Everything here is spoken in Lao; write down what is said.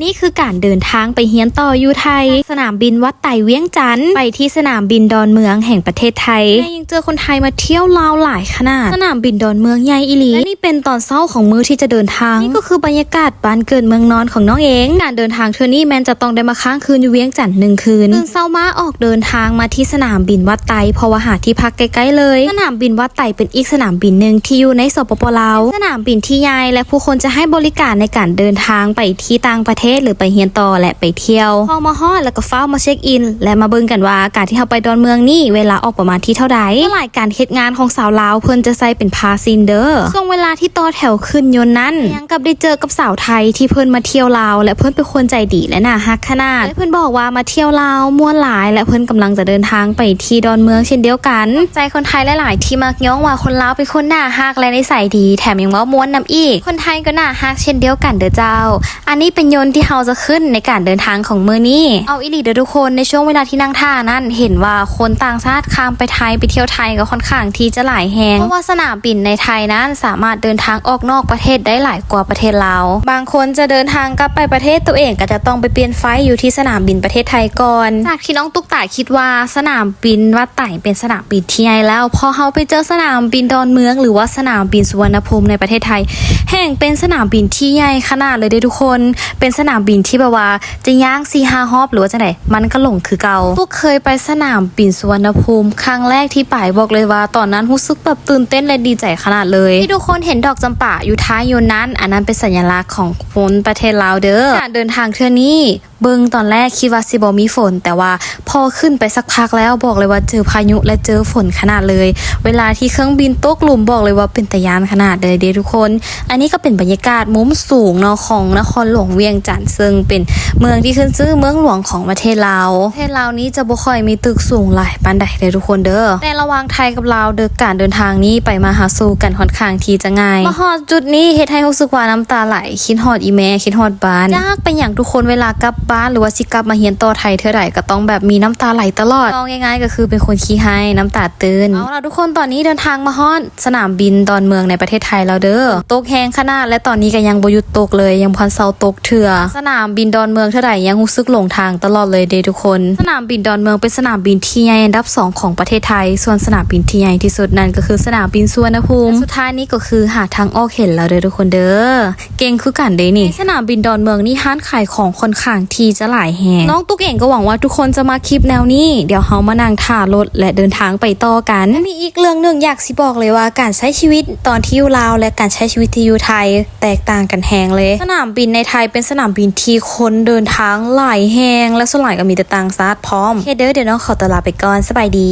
ນີ້ຄືການເດີນທາງໄປຮຽນຕໍ່ຢູ່ໄທ ຈາກສະໜາມບິນວັດໄຕວຽງຈັນ ໄປທີ່ສະໜາມບິນດອນເມືອງແຫ່ງປະເທດໄທ. ແລະ ຍັງເຈີຄົນໄທມາທ່ຽວລາວຫຼາຍຂະໜາດ. ສະໜາມບິນດອນເມືອງໃຫຍ່ອີ່ຫຼີ ແລະ ນີ້ເປັນຕອນເຊົ້າຂອງມື້ທີ່ຈະເດີນທາງ. ນີ້ກໍຄືບັນຍາກາດບ້ານເກີດເມືອງນອນຂອງນ້ອງເອງ. ການເດີນທາງເທື່ອນີ້ແມ່ນຈະຕ້ອງໄດ້ມາຄ້າງຄືນຢູ່ວຽງຈັນໜຶ່ງຄືນ. ຕື່ນເຊົ້າມາອອກເດີນທາງມາທີ່ສະໜາມບິນວັດໄຕ ເພາະວ່າຫາທີ່ພັກໃກ້ໆເລີຍ. ສະໜາມບິນວັດໄຕເປັນອີກສະໜາມບິນໜຶ່ງທີ່ຢູ່ໃນ ສປປ ລາວ ເປັນສະໜາມບິນທີ່ໃຫຍ່ ແລະ ຜູ້ຄົນຈະໃຫ້ບໍລິການໃນການເດີນທາງໄປທີ່ຕ່າງປະເທດ ຫຼື ໄປຮຽນຕໍ່ ແລະ ໄປທ່ຽວ. ເຮົາມາຮອດແລ້ວກໍຟ້າວມາເຊັກອິນ ແລະ ມາເບິ່ງກັນວ່າການທີ່ເຮົາໄປດອນເມືອງນີ້ເວລາອອກປະມານທີ່ເທົ່າໃດ. ສ່ວນຫຼາຍການເຮັດງານຂອງສາວລາວ ເພິ່ນຈະໃຊ້ເປັນພາສີນເດີ. ຊ່ວງເວລາທີ່ຕໍ່ແຖວຂຶ້ນຍົນນັ້ນ ຍັງກັບໄດ້ເຈີກັບສາວໄທທີ່ເພິ່ນມາທ່ຽວລາວ ແລະ ເພິ່ນເປັນຄົນໃຈດີ ແລະ ໜ້າຮັກຂະໜາດ. ເພິ່ນບອກວ່າມາທ່ຽວລາວມ່ວນຫຼາຍ ແລະ ເພິ່ນກຳລັງຈະເດີນທາງໄປທີ່ດອນເມືອງເຊັ່ນດຽວກັນ. ຂອບໃຈຄົນໄທຫຼາຍໆທີ່ມັກຍ້ອງວ່າຄົນລາວເປັນຄົນໜ້າຮັກ ແລະ ນິໄສດີ ແຖມຍັງເວົ້າມ່ວນນຳອີກ. ຄົນໄທກໍໜ້າຮັກເຊັ່ນດຽວກັນເດີເຈົ້າ. ອັນນີ້ເປັນຍົນທີ່ເຮົາຈະຂຶ້ນໃນການເດີນທາງຂອງມື້ນີ້. ເອົາອີ່ຫຼີເດີທຸກຄົນ, ໃນຊ່ວງເວລາທີ່ນັ່ງຖ້ານັ້ນ ເຫັນວ່າຄົນຕ່າງຊາດຂ້າມໄປໄທ ໄປທ່ຽວໄທກໍຄ່ອນຂ້າງທີ່ຈະຫຼາຍແຮງ ເພາະວ່າສະໜາມບິນໃນໄທນັ້ນສາມາດເດີນທາງອອກນອກປະເທດໄດ້ຫຼາຍກວ່າປະເທດລາວ. ບາງຄົນຈະເດີນທາງກັບໄປປະເທດຕົວເອງ ກໍຈະຕ້ອງໄປປ່ຽນໄຟຢູ່ທີ່ສະໜາມບິນປະເທດໄທກ່ອນ. ຈາກທີ່ນ້ອງຕຸກຕາຄິດວ່າສະໜາມບິນວັດໄຕເປັນສະໜາມບິນທີ່ໃຫຍ່ແລ້ວ, ພໍເຮົາໄປເຈີສະໜາມບິນດອນເມືອງ ຫຼືວ່າສະໜາມບິນສຸວັນນະພູມໃນປະເທດໄທ ແຮ່ງເປັນສະໜາມບິນທີ່ໃຫຍ່ຂະໜາດເລີຍເດ້ທຸກຄົນ. ເປັນສະໜາມບິນທີ່ແບບວ່າຈະຍ່າງສີ່ຫ້າຮອບ ຫຼືວ່າຈັ່ງໃດ ມັນກໍຫຼົງຄືເກົ່າ. ຕຸກເຄີຍໄປສະໜາມບິນສຸວັນນະພູມຄັ້ງແລກທີ່ໄປ, ບອກເລີຍວ່າຕອນນັ້ນຮູ້ສຶກແບບຕື່ນເຕັ້ນ ແລະ ດີໃຈຂະໜາດເລີຍ. ທີ່ທຸກຄົນເຫັນດອກຈຳປາຢູ່ທ້າຍຍົນນັ້ນ, ອັນນັ້ນເປັນສັນຍະລັກຂອງຄົນປະເທດລາວເດີ. ການເດີນທາງເທື່ອນີ້ ເບິ່ງຕອນແລກຄິດວ່າຊິບໍ່ມີຝົນ, ແຕ່ວ່າພໍຂຶ້ນໄປສັກພັກແລ້ວ ບອກເລີຍວ່າເຈີພາຍຸ ແລະ ເຈີຝົນຂະໜາດເລີຍ. ເວລາທີ່ເຄື່ອງບິນຕົກຫຼຸມ ບອກເລີຍວ່າເປັນຕາຢ້ານຂະໜາດເລີຍເດ້ທຸກຄົນ. ອັນນີ້ກໍເປັນບັນຍາກາດມຸມສູງເນາະ ຂອງນະຄອນຫຼວງວຽງຈັນ ເຊິ່ງເປັນເມືອງທີ່ຂຶ້ນຊື່ເມືອງຫຼວງຂອງປະເທດລາວ. ປະເທດລາວນີ້ຈະບໍ່ຄ່ອຍມີຕຶກສູງຫຼາຍປານໃດເດີທຸກຄົນເດີ. ແຕ່ລະຫວ່າງໄທກັບລາວເດີ ການເດີນທາງນີ້ໄປມາຫາສູ່ກັນຂ້ອນຂ້າງທີ່ຈະງ່າຍ. ມາຮອດຈຸດນີ້ເຮັດໃຫ້ຮູ້ສຶກວ່ານ້ຳຕາໄຫຼ ຄິດຮອດອີ່ແມ່ ຄິດຮອດບ້ານ. ຈັກເປັນຫຍັງທຸກຄົນເວລາກັບບ້ານ ຫຼືວ່າຊິກັບມາຮຽນຕໍ່ໄທເທື່ອໃດ ກໍຕ້ອງແບບມີນ້ຳຕາໄຫຼຕະຫຼອດ. ເວົ້າງ່າຍໆກໍຄືເປັນຄົນຂີ້ໄຫ້ ນ້ຳຕາຕື້ນ. ເອົາລະທຸກຄົນ, ຕອນນີ້ເດີນທາງມາຮອດສະໜາມບິນດອນເມືອງໃນປະເທດໄທແລ້ວເດີ. ຕົກແຮງຂະໜາດ ແລະ ຕອນນີ້ກໍຍັງບໍ່ຢຸດຕົກເລີຍ, ຍັງບໍ່ທັນເຊົາຕົກເທື່ອ. ສະໜາມບິນດອນເມືອງເທື່ອໃດຍັງຮູ້ສຶກຫຼົງທາງຕະຫຼອດເລີຍເດ້ທຸກຄົນ. ສະໜາມບິນດອນເມືອງເປັນສະໜາມບິນທີ່ໃຫຍ່ອັນດັບສອງຂອງປະເທດໄທ, ສ່ວນສະໜາມບິນທີ່ໃຫຍ່ທີ່ສຸດນັ້ນກໍຄືສະໜາມບິນສຸວັນນະພູມ. ແລະ ສຸດທ້າຍນີ້ກໍຄືຫາທາງອອກເຫັນແລ້ວເດີທຸກຄົນເດີ. ເກັ່ງຄືກັນເດ້ນີ້. ໃນສະໜາມບິນດອນເມືອງນີ້ຮ້ານຂາຍຂອງຄ່ອນຂ້າງທີ່ຈະຫຼາຍແຮງ. ນ້ອງຕຸກເອງກໍຫວັງວ່າທຸກຄົນຈະມັກຄລິບແນວນີ້. ດຽວເຮົາມານັ່ງຖ້າລົດ ແລະ ເດີນທາງໄປຕໍ່ກັນ. ແລະ ມີອີກເລື່ອງໜຶ່ງຢາກຊິບອກເລີຍວ່າ ການໃຊ້ຊີວິດຕອນທີ່ຢູ່ລາວ ແລະ ການໃຊ້ຊີວິດທີ່ຢູ່ໄທ ແຕກຕ່າງກັນແຮງເລີຍ. ສະໜາມບິນໃນໄທເປັນສະໜາມບິນທີ່ຄົນເດີນທາງຫຼາຍແຮງ ແລະ ສ່ວນຫຼາຍກໍມີແຕ່ຕ່າງຊາດພ້ອມ. ໂອເຄເດີ, ດຽວນ້ອງຂໍຕົວລາໄປກ່ອນ. ສະບາຍດີ.